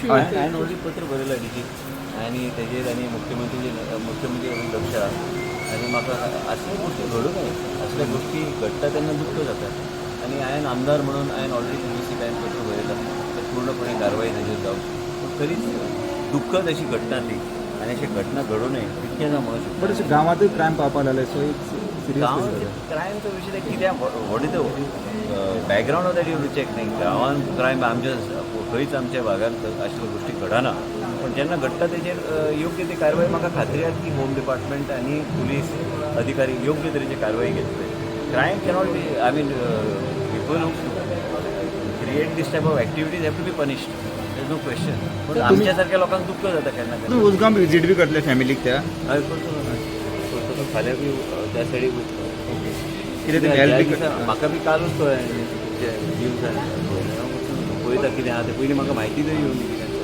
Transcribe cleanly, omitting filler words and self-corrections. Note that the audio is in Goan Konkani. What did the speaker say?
इश्यू. हांवें ऑलरेडी पत्र बरयलां डीजीक आनी तेजेर आनी मुख्यमंत्री मुख्यमंत्री कडेन लक्ष आहा आनी म्हाका असल्या गोश्टी घडूं नये. असल्या गोश्टी घडटा तेन्ना दुख्ख जाता आनी हांवें आमदार म्हणून हांवें ऑलरेडी पुलिसीक हांवें पत्र बरयलां तर पूर्णपणे कारवाई ताजेर जावची. पूण खरीच दुख्खद अशी घटना ती आनी अशी घटना घडूं नये इतकेंच हांव म्हणूंक शकता. बट अशें गांवांतूय क्रायम पावपाक लागले, सो it's serious. क्रायमचो विशय ते कित्याक, what is the background of that you check न्ही. गांवांत क्रायम आमच्या खंयच आमच्या भागांत अश्यो गोश्टी घडना, पूण जेन्ना घडटा तेजेर योग्य ती कारवाय म्हाका खात्री आसा की होम डिपार्टमेंट आनी पुलीस अधिकारी योग्य तरेची कारवाई घेतले. Crime cannot be, I mean, people create this type of activities have to be punished, is no question. पण आमच्या सारख्या लोकांक दुख्ख जाता केन्ना केन्ना. उजगांव विजीट बी करतले फॅमिलीक त्या? हय, करतलो करतलो. फाल्यां बी त्या सायडीक वयतलो. कितें ते हेल्प ज्या बी दिसा म्हाका बी कालूच कळ्ळें न्यूजान. पळयता कितें आहा तें, पयलीं म्हाका म्हायती तरी येवंदी.